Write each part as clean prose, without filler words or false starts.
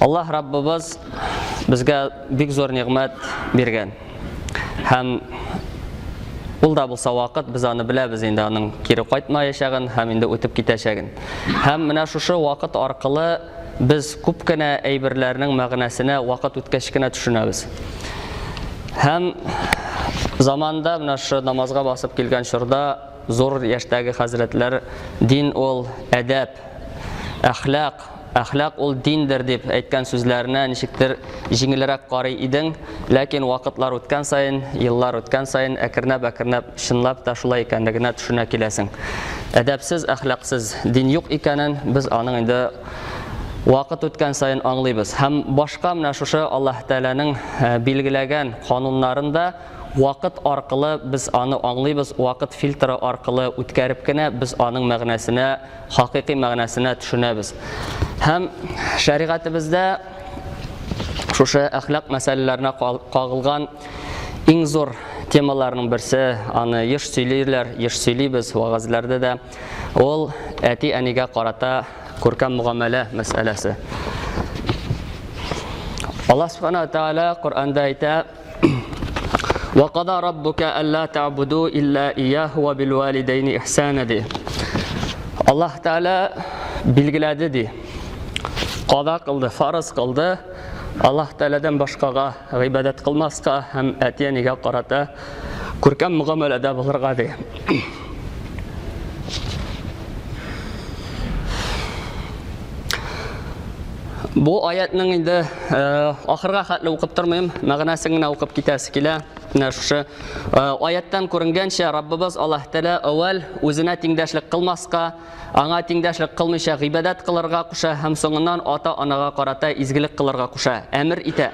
Аллаһ Раббыбыз безгә бик зур нигъмәт биргән. Һәм ул да булса вакыт, без аны беләбез инде аның кире кайтмаячагын һәм инде үтеп китәчәген. Һәм менә шушы вакыт аркылы без күп кенә әйберләрнең мәгънәсенә вакыт үткәч кенә төшенәбез. Һәм заманда менә шушы намазга басып килгән чорда зур яшьтәге хәзрәтләр дин ул әдәп, әхлак, әхлак ул диндер дип әйткән сүзләренә ничектер җиңелрәк карый идең, ләкин вакытлар үткән саен, еллар үткән саен әкренләп-әкренләп чынлап та шулай икәнлегенә төшенә киләсең. Әдәпсез, әхлаксыз дин юк икәнен без аның инде вакыт үткән саен аңлыйбыз. Һәм башка менә шушы Аллаһ Тәгаләнең э, билгеләгән кануннарын да вакыт аркылы без аны аңлыйбыз, вакыт фильтры аркылы үткәреп кенә без аның мәгънәсенә хакыйкый мәгънәсенә төшенәбез. Һәм шәригатебездә шушы әхлак мәсьәләләренә кагылган иң зур темаларның берсе, аны еш сөйлиләр, еш сөйлибез вәгазьләрдә дә, ул әти-әнигә карата күркәм мөгамәлә мәсьәләсе. Аллаһ Субхана Тааля Коръәндә әйтә: Ва када раббука алла та'буду илля ияһу ва бил валидайни ихсана ди. Аллаһ Тааля билгеләде ди. Када кылды, фарыз кылды. Аллаһ Таалядан башкага гыйбадәт кылмаска һәм әти-әнигә карата күркәм мөгамәләдә булырга ди. Бу аятның инде э, ахырга хәтле укып тормыйм, мәгънәсен генә укып китәсе килә. Менә шушы э, аяттан күренгәнчә, Раббыбыз Аллаһ Тәгалә әүвәл үзенә тиңдәшлек кылмаска, аңа тиңдәшлек кылмыйча гыйбадәт кылырга куша һәм соңыннан ата-анага карата изгелек кылырга куша, әмер итә.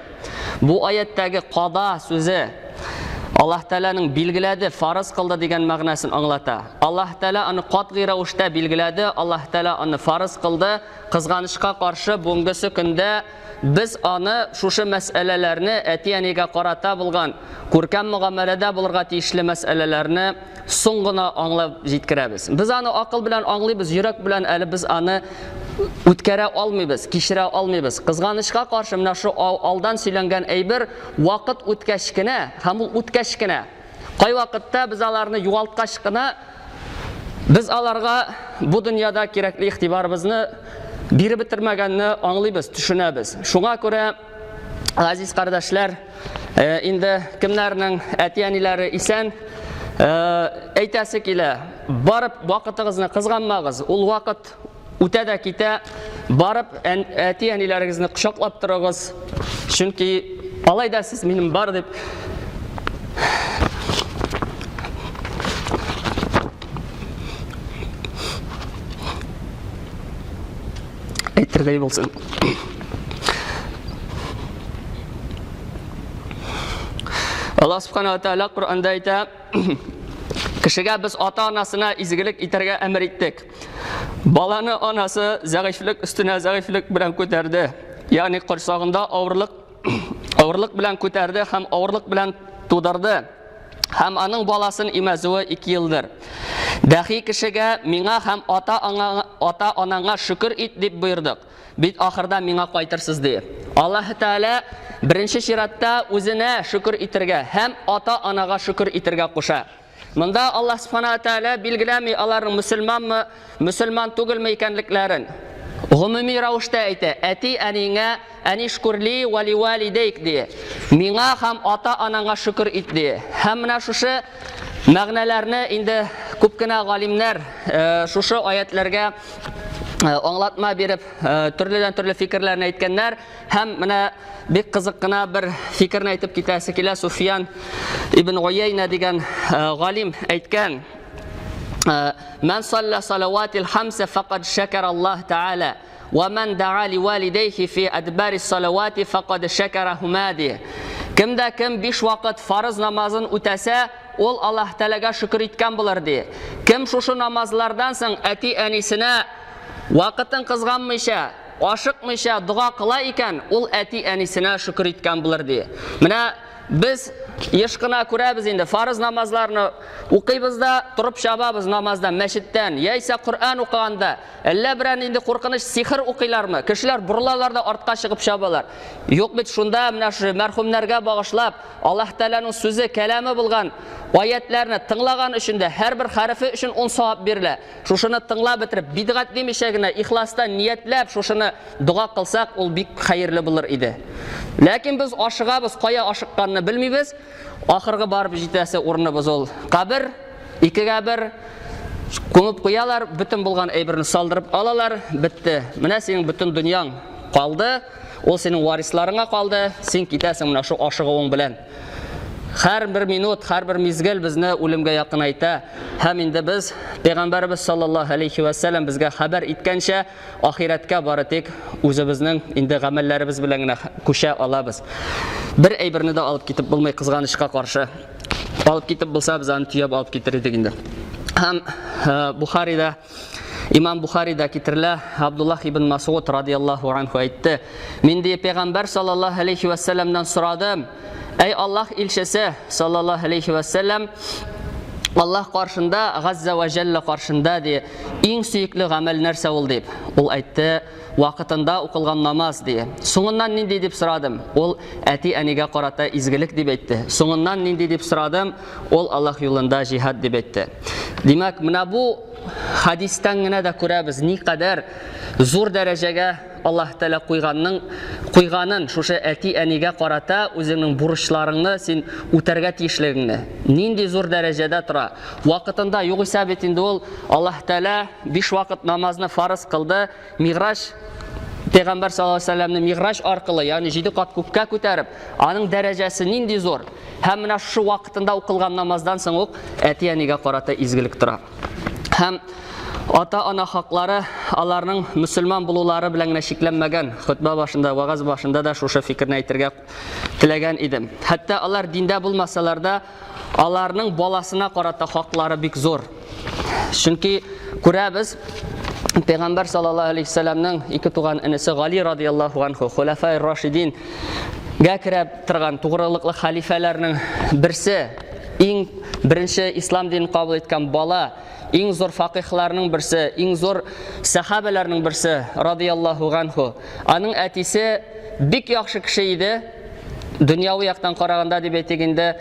Бу аяттәге када сүзе Аллаһ Тәгаләнең билгеләде, фарыз кылды дигән мәгънәсен аңлата. Аллаһ Тәгалә аны катгый рәвештә билгеләде, Аллаһ Тәгалә аны фарыз кылды. Кызганычка каршы, бүгенгесе көндә без аны шушы мәсьәләләрне әти-әнигә карата булган күркәм мөгамәләдә булырга тиешле мәсьәләләрне соң гына аңлап җиткерәбез. Без аны акыл белән аңлыйбыз, йөрәк белән әле без аны үткәрә алмыйбыз, кичерә алмыйбыз. Кызганычка каршы, менә шу алдан сөйләнгән әйбер вакыт үткәч кенә һәм ул үткәч кенә, кайвакытта без аларны югалткач кына без аларга бу дөньяда кирәкле игътибарыбызны биреп бетермәгәнне аңлыйбыз, төшенәбез. Шуңа күрә, газиз кардәшләр, э, инде кемнәрнең әти-әниләре исән, э, әйтәсе килә, барып вакытыгызны кызганмагыз. Ул вакыт үтә дә китә. Барып әти-әниләрегезне кочаклап торыгыз. Чөнки алай да сез минем бар дип әйтердәй булсын. Аллаһ Субхану ва Тааля Коръәндә әйтә, кешегә без ата-анасына изгелек итәргә әмер иттек. Баланы анасы зәгыйфьлек өстенә зәгыйфьлек белән күтәрде. Ягъни корсагында авырлык авырлык белән күтәрде һәм авырлык белән тудырды. Һәм аның баласын имәзүе 2 елдыр. Дәхи кешегә миңа һәм ата аңа ата анаңа шөкер ит дип боердык. Бит ахырда миңа кайтырсыз ди. Аллаһ Тәгалә беренче чиратта үзенә шөкер итергә һәм ата анага шөкер итергә куша. Монда Аллаһ Субхана ва Тәгалә билгеләми аларның мөселманмы, мөселман түгелме икәнлекләрен. Гомуми рәвештә әйтә, әти әниңә әнишкурли ва ливалидейк ди. Миңа һәм ата-анаңа шөкер ит ди. Һәм менә шушы мәгънәләрне инде күп кенә галимнәр э, шушы аятләргә э, аңлатма биреп, э, төрледән-төрле фикерләрне әйткәннәр. Һәм менә бик кызык кына бер фикерне әйтеп китәсе килә. Суфиян ибн Уяйна дигән э, галим әйткән, э, Мән салла салаватил хамса факад шакар Аллаһ Тааля. Ва ман да'a ливалидейхи фи адбари салавати факад шакарахума ди. Кемдә кем биш вакыт фарыз намазын үтәсә, ул Аллаһ Тәгаләгә шөкер иткән булыр ди. Кем шушы намазлардан соң әти-әнисенә вакытын кызганмыйча, Ашыкмыйча дога кыла икән, ул әти-әнисенә шөкер иткән булыр, ди. Менә без еш кына күрәбез инде фарыз намазларны укыйбыз да торып чабабыз намаздан, мәчеттән, яисә Коръән укыганда, әллә берәр нинди куркыныч сихер укыйлармы? Кешеләр борылалар да артка чыгып чабалар. Юк бит шунда менә шушы мәрхүмнәргә багышлап, Аллаһ Тәгаләнең сүзе, кәламе булган аятларны тыңлаган өчен дә һәрбер хәрефе өчен 10 савап бирелә. Шушыны тыңлап бетереп, бидгать димичә генә, ихластан ниятләп шушыны дога кылсак, ул бик хәерле булыр иде. Ләкин без ашыгабыз, кая ашыкканны белмибез. Ахыргы барып җитәсе урыныбыз ул кабер, икегә бер күмеп куялар, бөтен булган әйберне салдырып алалар, бетте. Менә синең бөтен дөньяң калды, ул синең варисларыңа калды, син китәсең менә шул ашыгуың белән. Һәрбер минут, һәрбер мизгел безне үлемгә якынайта. Һәм инде без Пәйгамбәребез саллаллаһу алейхи ва сәлләм безгә хәбәр иткәнчә, ахирәткә бары тик үзебезнең инде гамәлләребез белән генә күчә алабыз. Бер әйберне дә алып китеп булмый кызганычка каршы. Алып китеп булса, без аны төяп алып китер идек инде. Һәм э, Бухарида Имам Бухарида китерелә, Абдуллах ибн Масуд радияллаһу анху әйтте: Мин ди пәйгамбәр саллаллаһу алейхи ва сәлләмнән сорадым: Әй Аллаһ илчесе саллаллаһу алейхи ва сәлләм, Аллаһ каршында, Газза ва Җәллә каршында ди, иң сөекле гамәл нәрсә ул дип. Ул әйтте: Вакытында укылган намаз ди. Соңыннан нинди дип сорадым? Ул әти-әнигә карата изгелек дип әйтте. Соңыннан нинди дип сорадым? Ул Аллаһ юлында җиһад дип әйтте. Димәк, менә бу хадистән генә дә күрәбез, никадәр зур дәрәҗәгә Аллаһ Тәгалә куйганның куйганын шушы әти-әнигә карата үзеңнең бурычларыңны син үтәргә тиешлегеңне. Нинди зур дәрәҗәдә тора. Вакытында югыйсә бит инде ул Аллаһ Тәгалә биш вакыт намазны фарыз кылды. Миграҗ Пәйгамбәр саллаллаһу алейһи вәсәлләмне миграҗ аркылы, ягъни җиде кат күккә күтәреп, аның дәрәҗәсе нинди зур. Һәм менә шушы вакытында укылган намаздан соң ук әти-әнигә карата изгелек тора. Һәм ата-ана хаклары аларның мөселман булулары белән генә чикләнмәгән. Хөтбә башында, вагаз башында да шушы фикерне әйтергә теләгән идем. Хәтта алар диндә булмасалар да, аларның баласына карата хаклары бик зур. Чөнки күрәбез, Пәйгамбәр саллаллаһу алейхи вәсәлләмнең ике туган энесе Гали радияллаһу анху, хулафай рашидин гә керә торган тугрылыклы хәлифәләрнең берсе, иң беренче ислам динен кабул иткән бала, иң зур факихларның берсе, иң зур сәхабәләрнең берсе радияллаһу анху. Аның әтисе бик яхшы кеше иде. Дөньяви яктан караганда дип әйтик инде,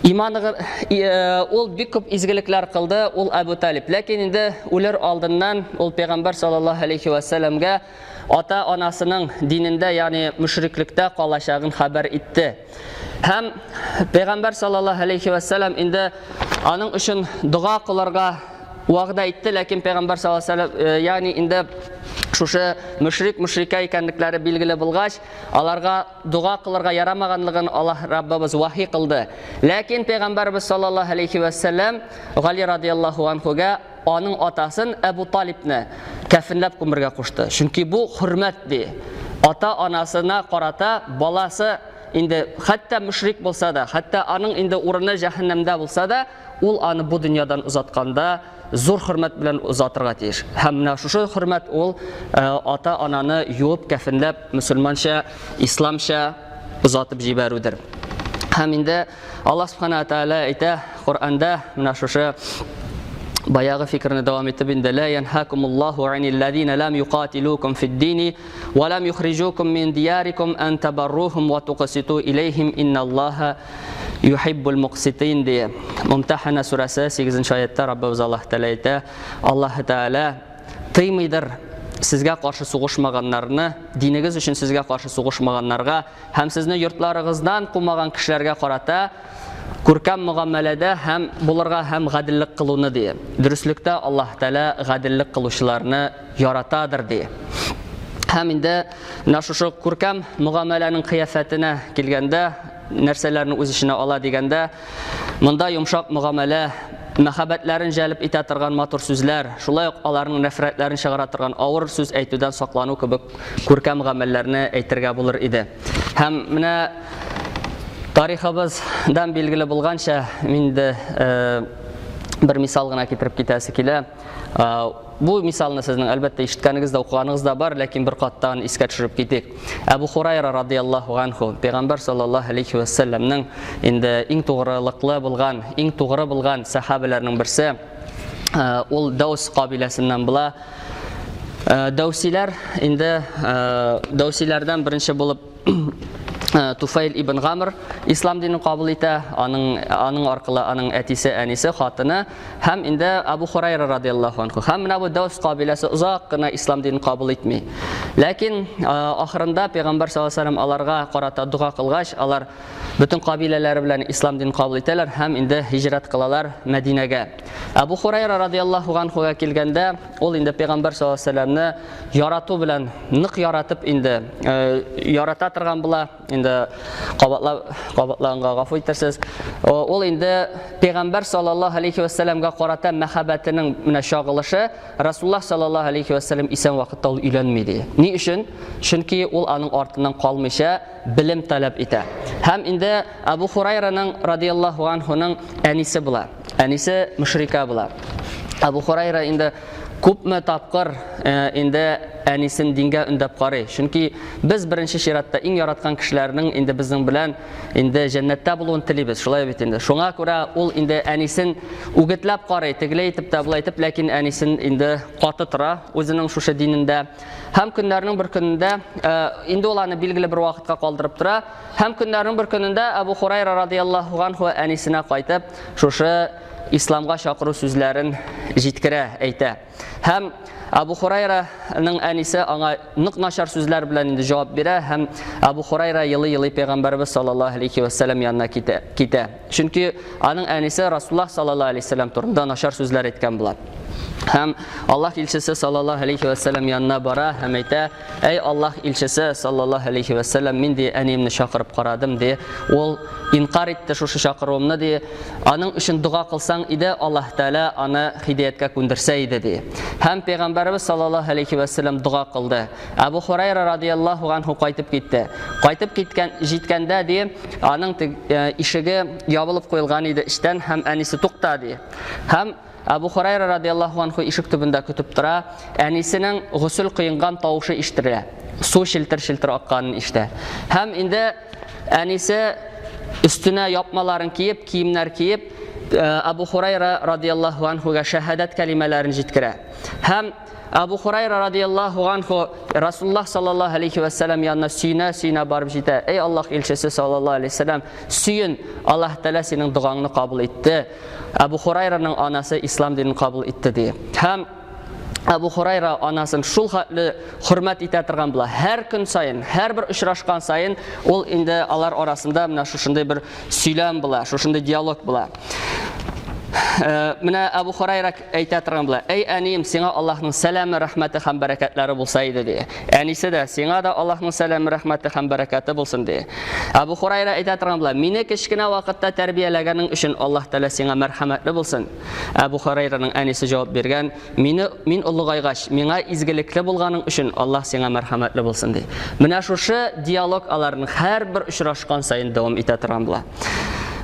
иманы э, ул бик күп изгелекләр кылды, ул Әбу Талиб. Ләкин инде үлер алдыннан ул пәйгамбәр саллаллаһу алейхи ва сәлләмгә ата-анасының динендә, ягъни мөшриклектә калачагын хәбәр итте. Һәм пәйгамбәр саллаллаһу алейхи ва сәлләм инде аның өчен дога кылырга вәгъдә итте, ләкин пәйгамбәр саллаллаһу алейхи ва сәлләм, э, ягъни инде шушы мөшрик мөшрикә икәнлекләре билгеле булгач, аларга дога кылырга ярамаганлыгын Аллаһ Раббыбыз вахи кылды. Ләкин пәйгамбәрбез саллаллаһу алейхи ва сәлләм Гали радияллаһу анхуга аның атасын Әбу Талибны кәфенләп күмергә кушты. Чөнки бу хөрмәт ди. Ата-анасына карата баласы инде хәтта мөшрик булса да, хәтта аның инде урыны җәһәннәмдә булса да, ул аны бу дөньядан озатканда зур хөрмәт белән озатырга тиеш. Һәм менә шушы хөрмәт ул э, ата-ананы юып, кәфенләп, мөселманча, исламча озатып җибәрүдер. Һәм инде Аллаһ Субхана Тәгалә әйтә Коръәндә менә шушы баягы фикерне дәвам итеп инде ла янһакумуллаһу анил лам юкатилукум фид-дини ва лам юхриҗукум мин диярикум ан табаррухум ва туқситу илейхим инналлаһа юхиббул мукситин ди. Мумтахана сүрәсе 8 аятта Раббыбыз Аллаһ Тәгалә әйтә, Аллаһ Тәгалә тыймыйдыр сезгә каршы сугышмаганнарны, динегез өчен сезгә каршы сугышмаганнарга һәм сезне йортларыгыздан кумаган кешеләргә карата күркәм мөгамәләдә һәм булырга һәм гаделлек кылуны ди. Дөреслектә Аллаһ Тәгалә гаделлек кылучыларны яратадыр ди. Һәм инде менә шушы күркәм мөгамәләнең кыяфәтенә килгәндә, нәрсәләрне үз эченә ала дигәндә, монда йомшак мөгамәлә, мәхәббәтләрен җәлеп итә торган матур сүзләр, шулай ук аларның нәфрәтләрен чыгара торган авыр сүз әйтүдән саклану кебек күркәм гамәлләрне әйтергә булыр иде. Һәм менә тарихыбыздан билгеле булганча, мин инде э, бер мисал гына китереп китәсе килә. Бу мисалны сезнең әлбәттә ишеткәнегез дә, укыганыгыз да бар, ләкин бер каттан искә төшереп китик. Әбу Хурайра радияллаһу анху, пәйгамбәр саллаллаһу алейхи ва сәлләмнең инде иң тугрылыклы булган, иң тугры булган сәхабәләрнең берсе, ул Даус кабиләсеннән була. Даусиләр инде Даусиләрдән беренче булып Туфайл ибн Гамр ислам динен кабул итә, аның аның аркылы аның әтисе, әнисе, хатыны һәм инде Абу Хурайра радияллаһу анху. Һәм менә бу Даус кабиләсе озак кына ислам динен кабул итми. Ләкин ахырында пәйгамбәр саллаллаһу алейһи вәсәлләм аларга карата дога кылгач, алар бөтен кабиләләре белән ислам динен кабул итәләр һәм инде һиҗрәт кылалар Мәдинәгә. Абу Хурайра радияллаһу анхуга килгәндә, Ул инде пәйгамбәр саллаллаһу алейһи вәсәлләмне ярату белән нык яратып инде э, ярата торган була. Инде кабатлап кабатлаганга гафу итерсез. Ул инде пәйгамбәр саллаллаһу алейһи вәсәлләмгә карата мәхәббәтенең менә чагылышы Расуллаһ саллаллаһу алейһи вәсәлләм исән вакытта ул өйләнми ди. Ни өчен? Чөнки ул аның артыннан калмыйча белем таләп итә. Һәм инде Абу Хурайраның радияллаһу анһуның әнисе була. Әнисе мөшрика була. Абу Хурайра инде күпме тапкыр э, инде әнисен дингә өндәп карый. Чөнки без беренче чиратта иң яраткан кешеләрнең инде безнең белән инде җәннәттә булуын телибез. Шулай бит инде. Шуңа күрә ул инде әнисен үгетләп карый, тегеләй итеп тә, болай итеп, ләкин әнисен инде каты тора үзенең шушы динендә. Һәм көннәрнең бер көнендә э, инде ул аны билгеле бер вакытка калдырып тора. Һәм көннәрнең бер көнендә Абу Хурайра радияллаһу анху әнисенә кайтып, шушы исламга чакыру сүзләрен җиткерә, әйтә. Һәм Абу Хурайраның әнисе аңа нык начар сүзләр белән инде җавап бирә һәм Абу Хурайра елый-елый пәйгамбәрбез саллаллаһу алейхи ва сәлләм янына китә. китә. Чөнки аның әнисе Расуллаһ саллаллаһу алейхи ва сәлләм турында начар сүзләр әйткән була. Һәм Аллаһ илчесе саллаллаһу алейхи ва сәлләм янына бара һәм әйтә: "Әй Аллаһ илчесе саллаллаһу алейхи ва сәлләм, мин ди әниемне чакырып карадым ди. Ул инкар итте шушы чакыруымны ди. Аның өчен дога кылсаң иде, Аллаһ Тәгалә аны һидаяткә күндерсә иде ди." Һәм пәйгамбәребез саллаллаһу алейхи ва сәлләм дога кылды. Әбу Хурайра радияллаһу анху кайтып китте. Кайтып киткән җиткәндә ди, аның ишеге ябылып куелган иде эчтән һәм әнисе тукта ди. Һәм Әбу Хурайра радияллаһу анху ишек төбендә көтеп тора, әнисенең госел кыенган тавышы ишетелә. Су челтер-челтер акканын ишетә. Һәм инде әнисе өстенә япмаларын киеп, киемнәр киеп, Әбу Хурайра радияллаһу анхуга шәһадәт кәлимәләрен җиткерә. Һәм Әбу Хурайра радияллаһу анху Расуллаһ саллаллаһу алейхи ва сәлләм янына сөенә-сөенә барып җитә. Эй Аллаһ илчесе саллаллаһу алейхи ва сәлләм, сөен, Аллаһ Тәгалә синең догаңны кабул итте. Әбу Хурайраның анасы ислам динен кабул итте ди. Һәм Әбу Хурайра анасын шул хәтле хөрмәт итә торган була. Һәр көн саен, һәрбер очрашкан саен ул инде алар арасында менә шушындый бер сөйләм була, шушындый диалог була. Э, менә Әбу Хурайра әйтә торган була. Әй әнием, сиңа Аллаһның сәламе, рәхмәте һәм бәрәкәтләре булса иде ди. Әнисе дә, сиңа да Аллаһның сәламе, рәхмәте һәм бәрәкәте булсын ди. Әбу Хурайра әйтә торган була, мине кечкенә вакытта тәрбияләгәнең өчен Аллаһ Тәгалә сиңа мәрхәмәтле булсын. Әбу Хурайраның әнисе җавап биргән, мине мин олыгайгач, миңа изгелекле булганың өчен Аллаһ сиңа мәрхәмәтле булсын ди. Менә шушы диалог аларның һәрбер очрашкан саен дәвам итә торган була.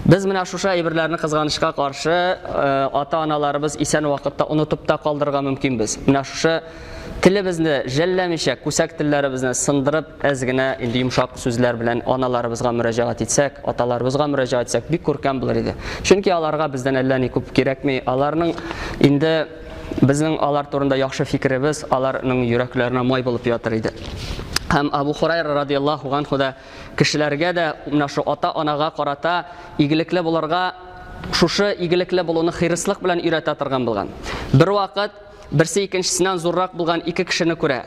Без менә шушы әйберләрне кызганычка каршы э, ата-аналарыбыз исән вакытта онытып та калдырырга мөмкинбез. Менә шушы телебезне жәлләмичә, күсәк телләребезне сындырып, әз генә инде йомшак сүзләр белән аналарыбызга мөрәҗәгать итсәк, аталарыбызга мөрәҗәгать итсәк, бик күркәм булыр иде. Чөнки аларга бездән әллә ни күп кирәкми. Аларның инде безнең алар турында яхшы фикеребез аларның йөрәкләренә май булып ятыр иде. Һәм Абу Хурайра радияллаһу анху да Кешеләргә дә менә шу ата-анага карата игелекле булырга, шушы игелекле булуны хирыслык белән өйрәтә торган булган. Бервакыт берсе икенчесеннән зуррак булган ике кешене күрә.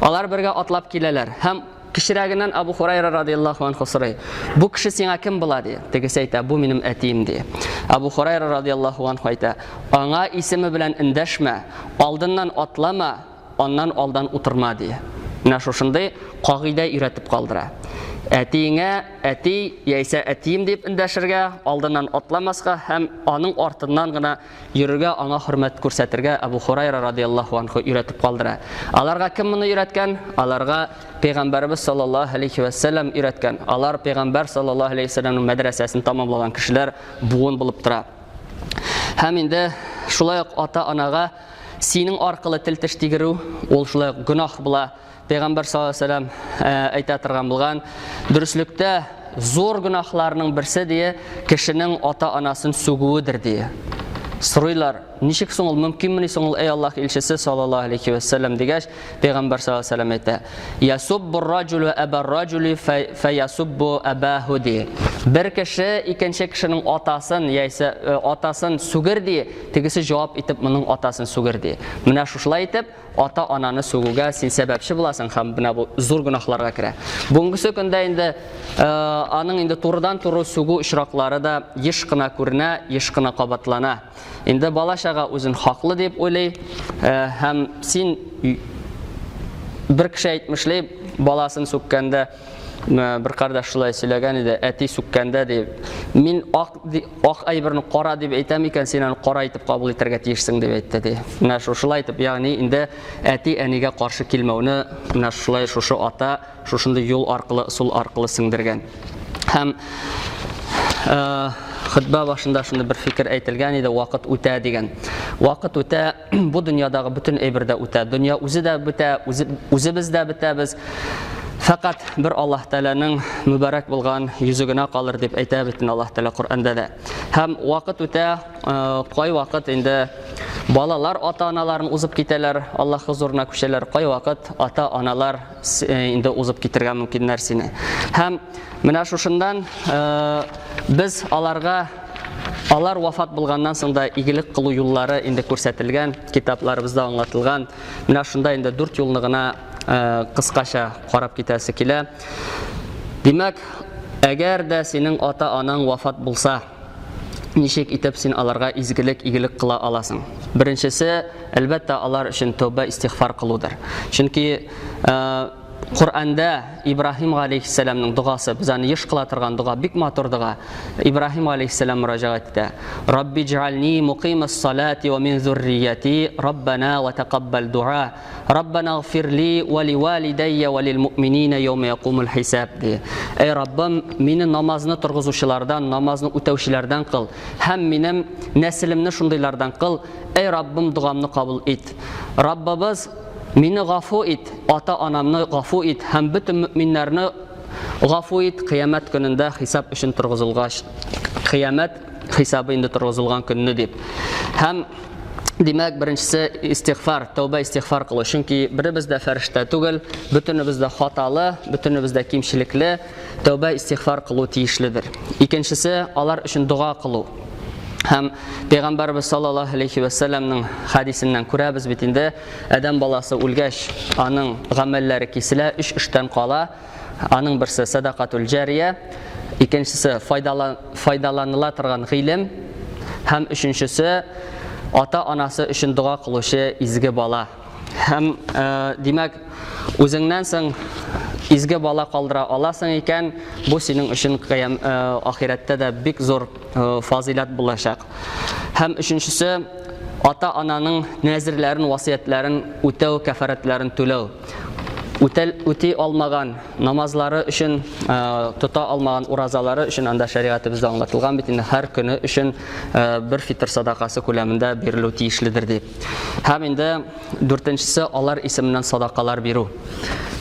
Алар бергә атлап киләләр һәм кечерәгеннән Абу Хурайра радияллаһу анху сорый. Бу кеше сиңа кем була ди? Тегесе әйтә, бу минем әтием ди. Абу Хурайра радияллаһу анху әйтә, аңа исеме белән эндәшмә, алдыннан атлама, аннан алдан утырма, ди. Менә шушындый кагыйдә өйрәтеп калдыра. Әтиеңә әти яисә әтием дип эндәшергә, алдыннан атламаска һәм аның артыннан гына йөрергә, аңа хөрмәт күрсәтергә Әбу Хурайра радияллаһу анху өйрәтеп калдыра. Аларга кем моны өйрәткән? Аларга Пәйгамбәребез саллаллаһу алейхи вә сәлләм өйрәткән. Алар Пәйгамбәр саллаллаһу алейхи вә сәлләмнең мәдрәсәсен тәмамлаган кешеләр буын булып тора. Һәм инде шулай ук ата-анага. Синең аркылы тел-теш тигерү, ул шулай ук гөнаһ була. Пәйгамбәр саллаллаһу алейһи вәсәлләм әйтә торган булган, дөреслектә зур гөнаһларның берсе дие, кешенең ата-анасын сүгүедер дие. Сорыйлар, ничек соң ул, мөмкинмени соң ул, эй Аллаһ илчесе саллаллаһу алейһи вәсәлләм дигәч, Пәйгамбәр саллаллаһу алейһи вәсәлләм әйтә, Ясуббу раҗулу әбә раҗули фәясуббу әбәһу ди. Бер кеше икенче кешенең атасын яисә атасын сүгер ди, тегесе җавап итеп моның атасын сүгер ди. Менә шушылай итеп ата-ананы сүгүгә син сәбәпче буласың һәм менә бу зур гөнаһларга керә. Бүгенгесе көндә инде аның инде турыдан-туры сүгү очраклары да еш кына күренә, еш кына кабатлана. Инде бала-чага үзен хаклы дип уйлый һәм син бер кеше әйтмешли, баласын сүккәндә бер кардәш шулай сөйләгән иде, әти сүккәндә ди, мин ак ак әйберне кара дип әйтәм икән, син аны кара итеп кабул итәргә тиешсең дип әйтте ди. Менә шушылай итеп, ягъни инде әти әнигә каршы килмәүне менә шулай шушы ата шушындый юл аркылы, ысул аркылы сеңдергән. Һәм хөтбә башында шундый бер фикер әйтелгән иде, вакыт үтә дигән. Вакыт үтә, бу дөньядагы бөтен әйбер дә үтә. Дөнья үзе дә бетә, үзе, үзебез дә бетәбез. Фәкать бер Аллаһ Тәгаләнең мөбарәк булган йөзе генә калыр дип әйтә бит инде Аллаһ Тәгалә Коръәндә дә. Һәм вакыт үтә, кай вакыт инде балалар ата-аналарын узып китәләр, Аллаһ хозурына күчәләр, кай вакыт ата-аналар инде узып китергә мөмкиннәр сине. Һәм менә шушыннан без аларга алар вафат булганнан соң да игелек кылу юллары инде күрсәтелгән, китапларыбызда аңлатылган. Менә шунда инде дүрт юлны гына кыскача карап китәсе килә. Димәк, әгәр дә синең ата-анаң вафат булса, ничек итеп син аларга изгелек, игелек кыла аласың? Беренчесе, әлбәттә, алар өчен тәүбә, истигъфар кылудыр. Чөнки Коръәндә Ибраһим галәйһиссәламның догасы, без аны еш кыла торган дога, бик матур дога. Ибраһим галәйһиссәлам мөрәҗәгать итә. Рабби җәгъальни мукыймас салати ва мин зуррияти, Раббана ва тәкаббал дуа. Раббана гфирли ва ли валидайя ва лил муъминина яума якумул хисаб ди. Әй Раббым, мине намазны торгызучылардан, намазны үтәүчеләрдән кыл һәм минем нәселемне шундыйлардан кыл. Әй Раббым, догамны кабул ит. Раббыбыз, мине гафу ит, ата-анамны гафу ит һәм бөтен мөэминнәрне гафу ит кыямәт көнендә хисап өчен торгызылгач, кыямәт хисабы инде торгызылган көнне дип. Һәм Димәк, беренчесе истигъфар, тәүбә истигъфар кылу. Чөнки беребез дә фәрештә түгел, бөтенебез дә хаталы, бөтенебез дә кимчелекле. Тәүбә истигъфар кылу тиешледер. Икенчесе, алар өчен дога кылу. Һәм Пәйгамбәрбез саллаллаһу алейхи ва сәлламның хәдисеннән күрәбез бит инде, адәм баласы үлгәч, аның гамәлләре киселә, өч эштән кала. Аның берсе садакатул җария, икенчесе файдаланыла торган гыйлем һәм өченчесе ата-анасы өчен дога кылучы изге бала. Һәм, э, димәк, үзеңнән соң изге бала калдыра аласың икән, бу синең өчен кыям, э, ахирәттә дә бик зур э, фазыйләт булачак. Һәм өченчесе ата-ананың нәзерләрен, васыятьләрен үтәү, кәфарәтләрен түләү. Үтәл, үти алмаган намазлары өчен, э, тота алмаган уразалары өчен анда шәригатебездә аңлатылган бит инде һәр көне өчен э, бер фитр садакасы күләмендә бирелү тиешледер дип. Һәм инде дүртенчесе алар исеменнән садакалар бирү.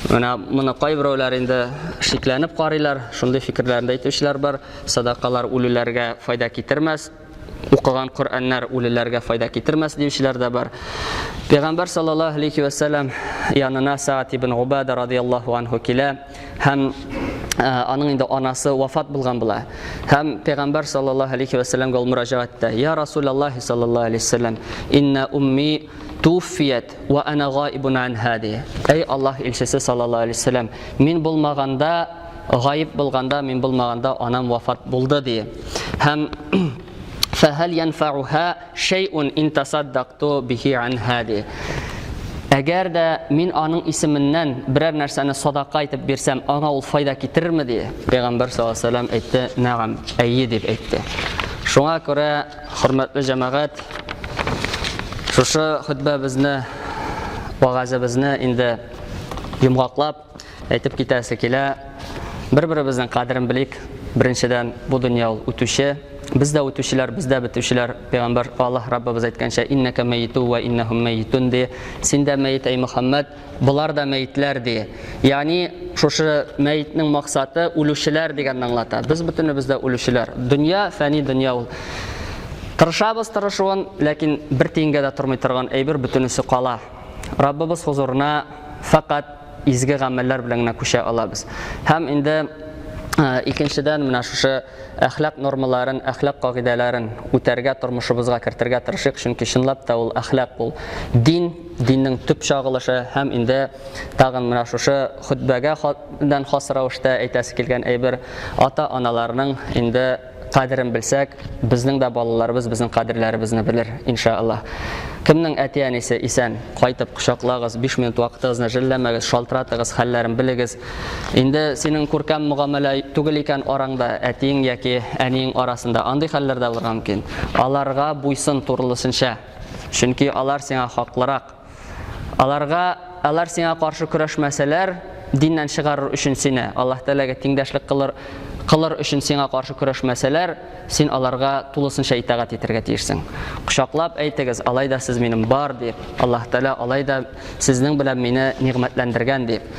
Менә моны кайберәүләр инде шикләнеп карыйлар, шундый фикерләрен дә әйтүчеләр бар. Садакалар үлеләргә файда китермәс, укыган Коръәннәр үлеләргә файда китермәс диючеләр дә бар. Пәйгамбәр саллаллаһу алейхи ва сәлләм янына Саад ибн Убада радияллаһу анху килә һәм э, аның инде анасы вафат булган була. Һәм пәйгамбәр саллаллаһу алейхи ва сәлләмгә ул мөрәҗәгать итә. Я Расулаллаһи саллаллаһу алейхи ва сәлләм, инна умми туфият ва ана гаибун анха ди. Әй Аллаһ илчесе саллаллаһу алейхи ва сәлләм, мин булмаганда гаиб булганда, мин булмаганда анам вафат булды ди. Һәм фәһәл янфауха шәйун ин тасаддакту бихи анха ди. Әгәр дә мин аның исеменнән берәр нәрсәне садака итеп бирсәм, аңа ул файда китерерме ди? Пәйгамбәр саллаллаһу алейһи вәсәлләм әйтте, нәгам, әйе дип әйтте. Шуңа күрә, хөрмәтле җәмәгать, шушы хөтбәбезне, вәгазебезне инде йомгаклап, Әйтеп китәсе килә, бер-беребезнең кадерен белик. Беренчедән, бу дөнья ул үтүче. Без дә үтүчеләр, без дә бетүчеләр. Пәйгамбәр Аллаһ Раббыбыз әйткәнчә, иннәкә мәйиту ва иннәһум мәйитун ди. Син дә мәет, әй Мөхәммәд, болар да мәетләр ди. Ягъни шушы мәетнең максаты үлүчеләр дигәнне аңлата. Без бөтенебез дә үлүчеләр. Дөнья фәни дөнья ул. Тырышабыз тырышуын, ләкин бер тиенгә дә тормый торган әйбер бөтенесе кала. Раббыбыз хозурына фәкать изге гамәлләр белән генә күчә алабыз. Һәм инде икенчедән менә шушы әхлак нормаларын, әхлак кагыйдәләрен үтәргә, тормышыбызга кертергә тырышыйк, чөнки чынлап та ул әхлак ул дин, диннең төп чагылышы һәм инде тагын менә шушы хөтбәгә дән хас рәвештә әйтәсе килгән әйбер ата-аналарның инде кадерен белсәк, безнең дә балаларыбыз безнең кадерләребезне белер, иншааллаһ. Кемнең әти-әнисе исән, кайтып кочаклагыз, 5 минут вакытыгызны жәлләмәгез, шалтыратыгыз, хәлләрен белегез. Инде синең күркәм мөгамәлә түгел икән араңда, әтиең яки әниең арасында андый хәлләр дә булырга мөмкин. Аларга буйсын турылысынча. Чөнки алар сиңа хаклырак. Аларга, алар сиңа каршы көрәшмәсәләр, диннән чыгарыр өчен сине, Аллаһ Тәгаләгә тиңдәшлек кылыр, кылыр өчен сиңа каршы көрәшмәсәләр, син аларга тулысынча итагать итәргә тиешсең. Кочаклап әйтегез, алай да сез минем бар дип, Аллаһ Тәгалә алай да сезнең белән мине нигъмәтләндергән дип.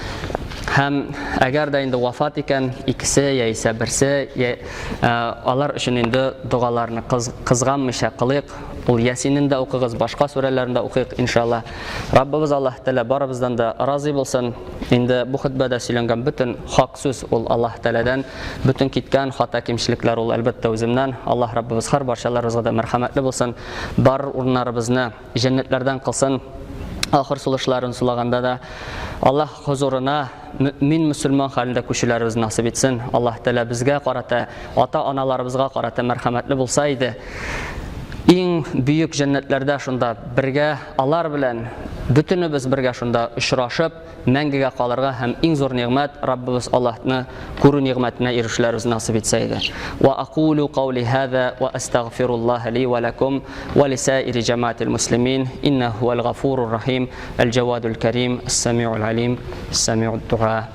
Һәм әгәр дә инде вафат икән, икесе яисә берсе, я, э, алар өчен инде догаларны кыз, кызганмыйча кылыйк. Ул Ясинен дә укыгыз, башка сүрәләрен дә укыйк, иншалла. Раббыбыз Аллаһ Тәгалә барыбыздан да разый булсын. Инде бу хөтбәдә сөйләнгән бөтен хак сүз ул Аллаһ Тәгаләдән, бөтен киткән хата кимчелекләр ул әлбәттә үземнән. Аллаһ Раббыбыз һәр барчаларыбызга да мәрхәмәтле булсын. Бар урыннарыбызны җәннәтләрдән кылсын. Ахыр сулышларын сулаганда да Аллаһ хозурына мөэмин мөселман хәлендә күчүләребез насыйп итсен. Аллаһ Тәгалә безгә карата, ата-аналарыбызга карата мәрхәмәтле булса иде. Иң бөек җәннәтләрдә шунда бергә алар белән бөтенебез бергә шунда очрашып, мәңгегә калырга һәм иң зур нигъмәт Раббыбыз Аллаһны күрү нигъмәтенә ирешүләребез насыйп итсә иде. Ва акулу каули һаза ва астагфируллаһ ли ва лакум ва лисаири җәмаатил муслимин иннәһу хуәл гафурур рахим. Әл-Җавадул Кәрим, Әс-Сәмиул Алим, Сәмиуд Дуа.